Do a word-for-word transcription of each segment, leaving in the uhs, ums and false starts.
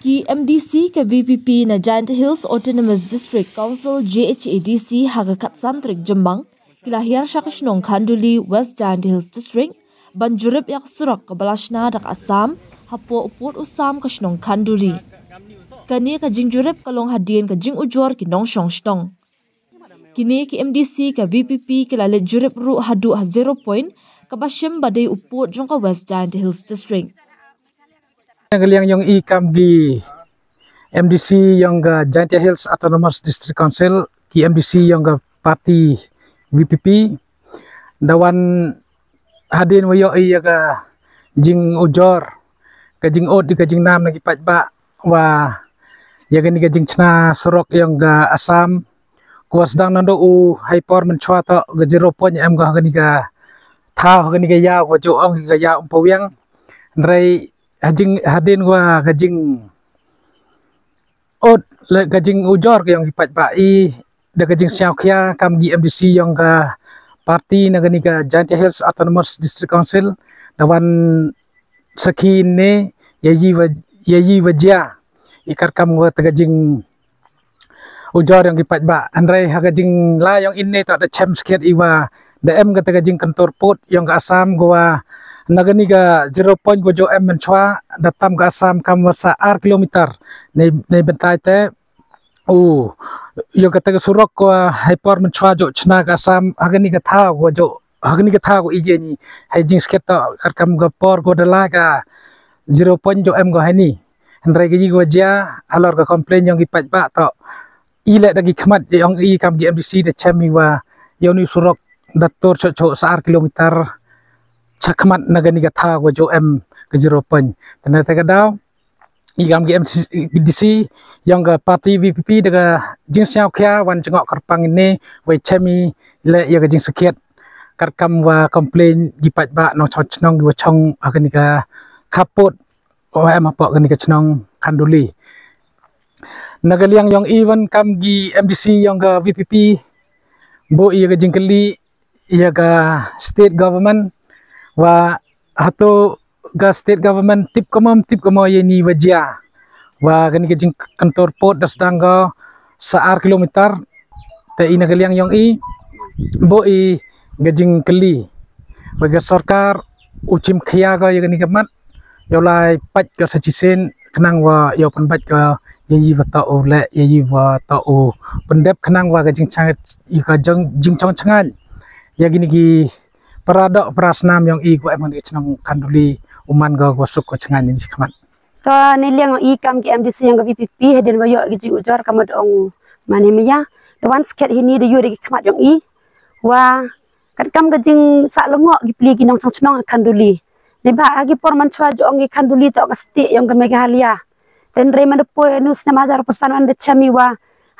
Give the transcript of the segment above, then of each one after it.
Ki M D C ka V P P na Jaintia Hills Autonomous District Council, J H A D C, ha ka khatsan tarik Jymmang ki la hiar sha ka shnong Khanduli, West Jaintia Hills District, ban jurip ïa ka surok kaba la shna da ka Assam hapoh u pud u sam ka shnong Khanduli. Kane ka jingjurip ka long hadien ka jingujor ki nongshong shnong. Kine ki M D C ka V P P ki la leit jurip ruh haduh ha Zero Point, kaba shim ba dei u pud jong ka West Jaintia Hills District. Na ka liang jong i kam ki M D C jong ka Jaintia Hills Autonomous District Council, ki M D C jong ka party V P P, da wan hadien wa ïohi ïa ka jingujor, ka jingud, ka jingnam na ki paidbah, wa ïa kane ka jingshna surok jong ka Assam, ko wa sdang naduh u haipor mynshuwa toh ka Zero Point em ko ha kane ka thaw, ha kane ka ïaw ko ju ong ka ïaw Umpawiang. Hynrei ha jing, hadien wa ka jing ud, le ka jingujor ka jong ki paidbah, i da ka jingsngewkhia kam ki M D C jong ka party na kane ka Jaintia Hills Autonomous District Council, da wan sakhi ne ïa i wa, ïa i wa jia i katkam wa ta ka jing ujor jong ki paidbah. Hynrei ha ka jingla jong i ne toh da chem skhiat i wa da em kata ka jingkyntur pud jong ka Assam ko wa na kane ka Zero Point ko ju em mynshuwa, da tam ka Assam kam wa sa ar kilometer. Nei, nei bynta te u, ïa kata ka surok ko wa haipor mynshuwa ju shna ka Assam ha kane ka thaw ko ju, ha kane ka thaw ko i ïa ni, ha i jingskhiat toh katkam ka por ko da la ka Zero Point ju em ko ha i ni. Hynrei ka i ko wa jia halor ka complain jong ki paidbah toh i leh da ki khmat jong i kam ki M D C da chem i wa ïa une u surok da tur shuh shuh sa ar kilometer sha khmat na kane ka thaw ko ju em ka Zero Point. Te na kata ka daw i kam ki M D C jong ka party V P P da ka jingsngewkhia wan jngoh kyrpang i ne wa i chem i leh ïa ka jingsakhiat katkam wa complain ki paidbah nongshong shnong ki wa shong ha kane ka khappud wa em hapoh kane ka shnong Khanduli. Na ka liang jong i wan kam ki M D C jong ka V P P, buh ïa ka jingkylli ïa ka state government wa hato ka state government tip kumno, tip kumno ïa ini wa jia, wa kane ka jingkyntur pud da sdang ko sa ar kilometer. Te i na ka liang jong i buh i ka jingkylli wa ka sorkar u shim khia ko ïa kane ka mat, ïa u lai pait ko sa shisien khnang wa ïa u pynbeit ko ïa i wa toh u leh, ïa i wa toh u pyndep khnang wa ka jingshang, ïa ka jing, jingshong shngaiñ ïa kine ki para doh para snam jong i ko em ha kane ka shnong Khanduli, u man ko ko suk ko shngaiñ ïa i shakhmat. To na liang jong i kam ki M D C jong ka V P P, hadien wa ïoh ki jingujor kam wa da ong man hi maya, da wan skhet hi ni da ïoh da ki khmat jong i wa katkam ka jingsah lyngngoh ki pli ki nongshong shnong ha Khanduli. Neibhah ha ki por mynshuwa ju ong ki Khanduli toh ka stieh jong ka Meghalaya. Te hynrei mynta poi ha une u snem hajar arphew san wan da chem i wa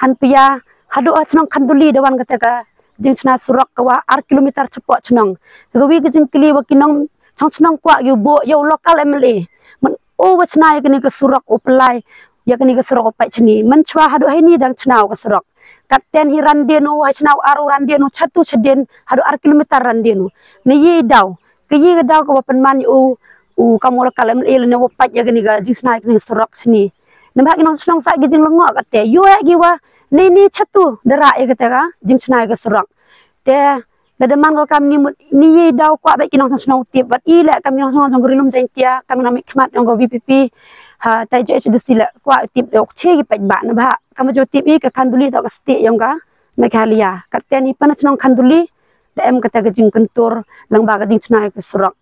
hanpia haduh ha shnong Khanduli da wan kata ka jingshna surok ka wa ar kilometer shapoh shnong. Te ka wi ka jingkylli wa ki nongshong shnong kwah ki u buh ïa u local M L A, man u wa shna ïa kane ka surok, u pynlait ïa kane ka surok u pait shini. Mynshuwa haduh ha ini dang shna u ka surok. Katten hi randien u, ha shna u ar u randien u, shatu shadien, haduh ar kilometer randien u. Ni ïa i daw, ka ïa ka daw ka wa pynman ïa u, u kam u local M L A lane wa pait ïa kane ka jingshna ïa kane ka surok shini. Neibhah ki nongshong shnong sa ki jinglyngngoh kata ïoh ïa ki wa ni ni shatu da rah ïa kata ka jingshna ïa ka surok. Te lada man ko kam ni mut ni ïa i daw kwah bad ki nongshong shnong u tip, bad i leh kam ki nongshong shnong jong ka Ri Lum Jaiñtia, kam ki nongmihkhmat jong ka V P P, ha, te J H A D C leh kwah u tip da u kti ki paidbah, neibhah kam ju tip i ka Khanduli toh ka stieh jong ka Meghalaya. Katten hi pat na shnong Khanduli da em kata ka jingkyntur lyngba ka jingshna ïa ka surok.